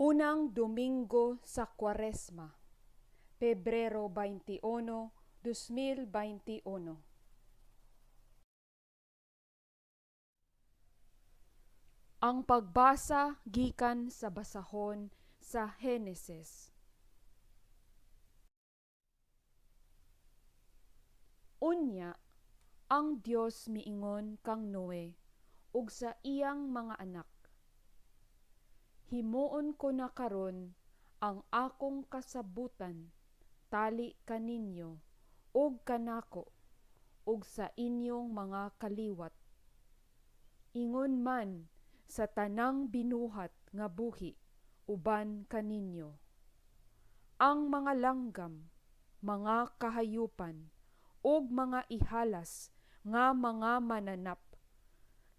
Unang Domingo sa Kwaresma, Pebrero 21, 2021. Ang pagbasa gikan sa basahon sa Henesis. Unya, ang Dios miingon kang Noe ug sa iyang mga anak: Himuon ko na karon ang akong kasabutan tali kaninyo ug kanako ug sa inyong mga kaliwat. Ingon man sa tanang binuhat nga buhi uban kaninyo. Ang mga langgam, mga kahayupan, ug mga ihalas nga mga mananap,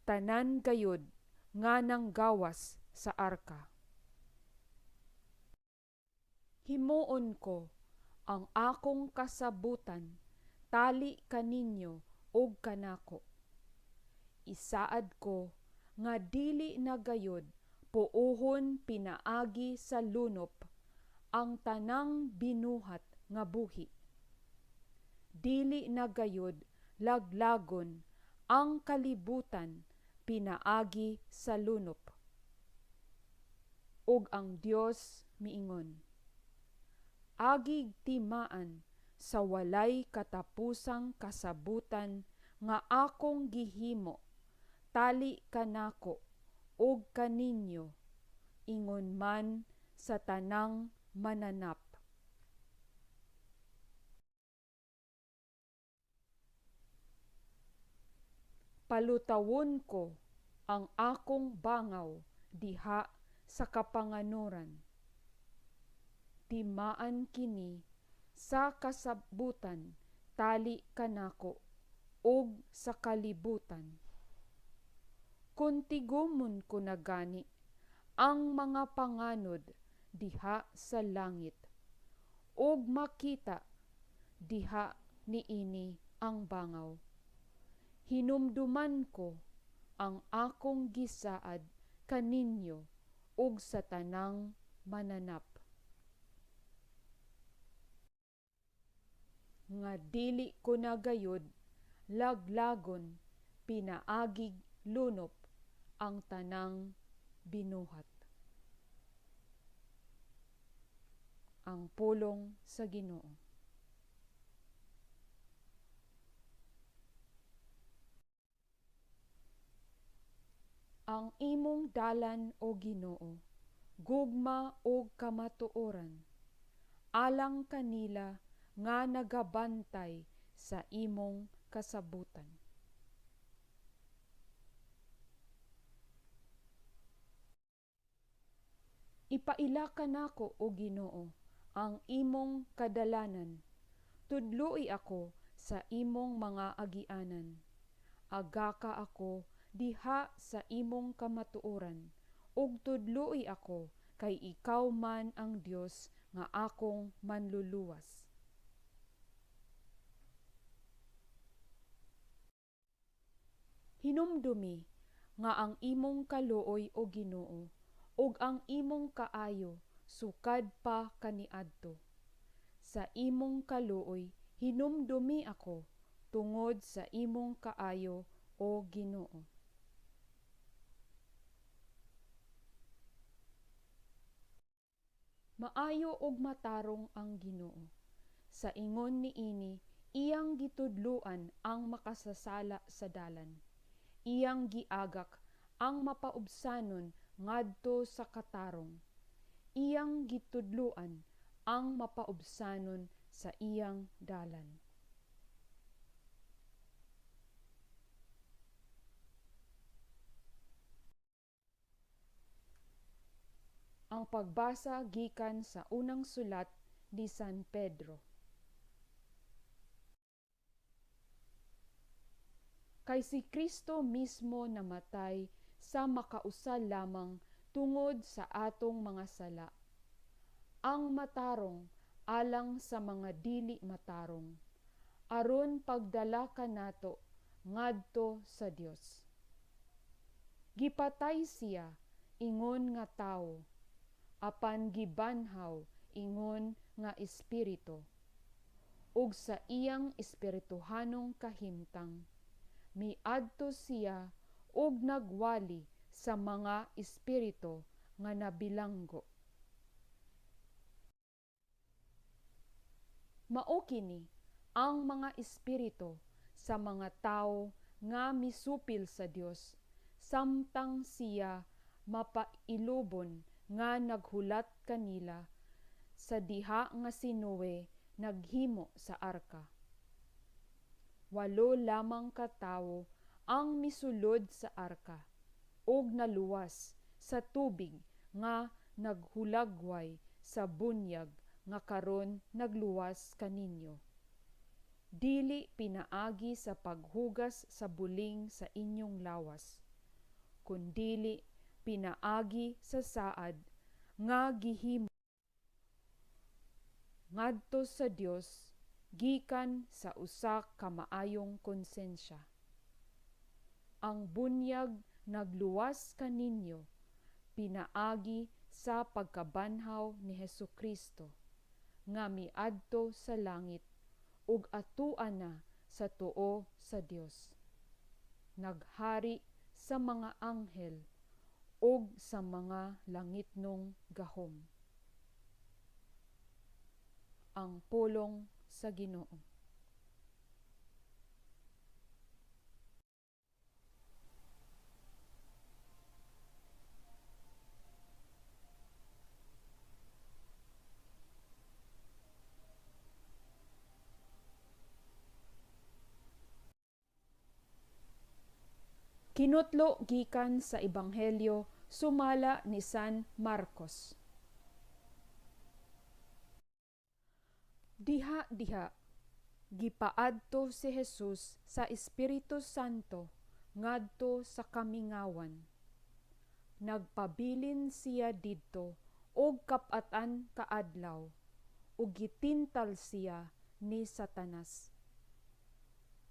tanan gayud nga nanggawas sa arka. Himuon ko ang akong kasabutan tali kaninyo ug kanako. Isaad ko nga dili na gayud puohon pinaagi sa lunop ang tanang binuhat nga buhi. Dili na gayud laglagon ang kalibutan pinaagi sa lunop. Ug ang Dios miingon: Agig timaan sa walay katapusang kasabutan nga akong gihimo tali kanako ug kaninyo, ingon man sa tanang mananap. Palutawon ko ang akong bangaw diha sa kapanganoran. Timaan kini sa kasabutan tali kanako ug sa kalibutan. Kun tigumon ko na gani ang mga panganod diha sa langit, ug makita diha niini ang bangaw, hinumduman ko ang akong gisaad kaninyo ug sa tanang mananap, nga dili ko na gayud laglagon pinaagig lunop ang tanang binuhat. Ang pulong sa Ginoo. Ang imong dalan, o Ginoo, gugma ug kamatuoran, alang kanila nga nagabantay sa imong kasabutan. Ipaila kanako, o Ginoo, ang imong kadalanan. Tudloi ako sa imong mga agianan. Agaka ako diha sa imong kamatuoran, ug tudloi ako kay ikaw man ang Dios nga akong manluluwas. Hinumdumi nga ang imong kaluoy, o Ginoo, ug ang imong kaayo sukad pa kaniadto. Sa imong kaluoy hinumdumi ako tungod sa imong kaayo, o Ginoo. Maayo ug matarong ang Ginoo. Sa ingon niini iyang gitudloan ang makasasala sa dalan. Iyang giagak ang mapaubsanon ngadto sa katarong. Iyang gitudloan ang mapaubsanon sa iyang dalan. Ang pagbasa gikan sa unang sulat ni San Pedro. Kay si Kristo mismo namatay sa makausa lamang tungod sa atong mga sala. Ang matarong alang sa mga dili matarong, aron pagdala kanato ngadto sa Dios. Gipatay siya ingon nga tawo, apan gibanhaw ingon nga espiritu. Ug sa iyang espirituhanong kahimtang, miadto siya ug nagwali sa mga espiritu nga nabilanggo. Mao kini ang mga espiritu sa mga tawo nga misupil sa Dios samtang siya mapailubon nga naghulat kanila sa diha nga si Noe naghimo sa arka. Walo lamang ka tawo ang misulod sa arka ug naluwas sa tubig nga naghulagway sa bunyag nga karon nagluwas kaninyo. Dili pinaagi sa paghugas sa buling sa inyong lawas, kundili pinaagi sa saad nga gihimo ngadto sa Dios gikan sa usa ka maayong konsensya. Ang bunyag nagluwas kaninyo pinaagi sa pagkabanhaw ni Hesukristo nga miadto sa langit ug atua na sa tuo sa Dios. Naghari sa mga anghel ug sa mga langitnong gahom. Ang pulong sa Ginoo. Kinutlo gikan sa Ebanghelyo sumala ni San Marcos. Diha-diha gipaadto si Jesus sa Espiritu Santo ngadto sa kamingawan. Nagpabilin siya didto og kap-at-an ka adlaw ug gitintal siya ni Satanas.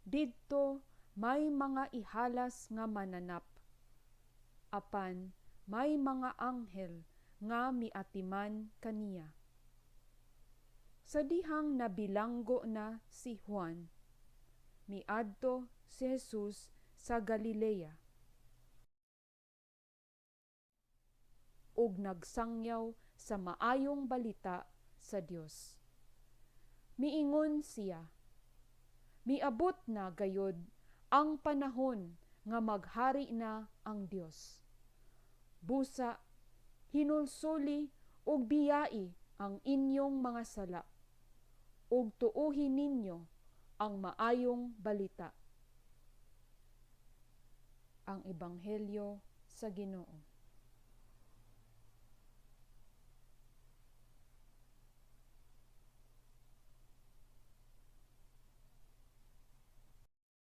Didto may mga ihalas nga mananap, apan may mga anghel nga miatiman kaniya. Sa dihang nabilanggo na si Juan, miadto si Jesus sa Galilea ug nagsangyaw sa maayong balita sa Dios. Miingon siya, miabot na gayod ang panahon nga maghari na ang Dios. Busa, hinulsuli ug biyai ang inyong mga sala, ug tuohi ninyo ang maayong balita. Ang Ebanghelyo sa Ginoo.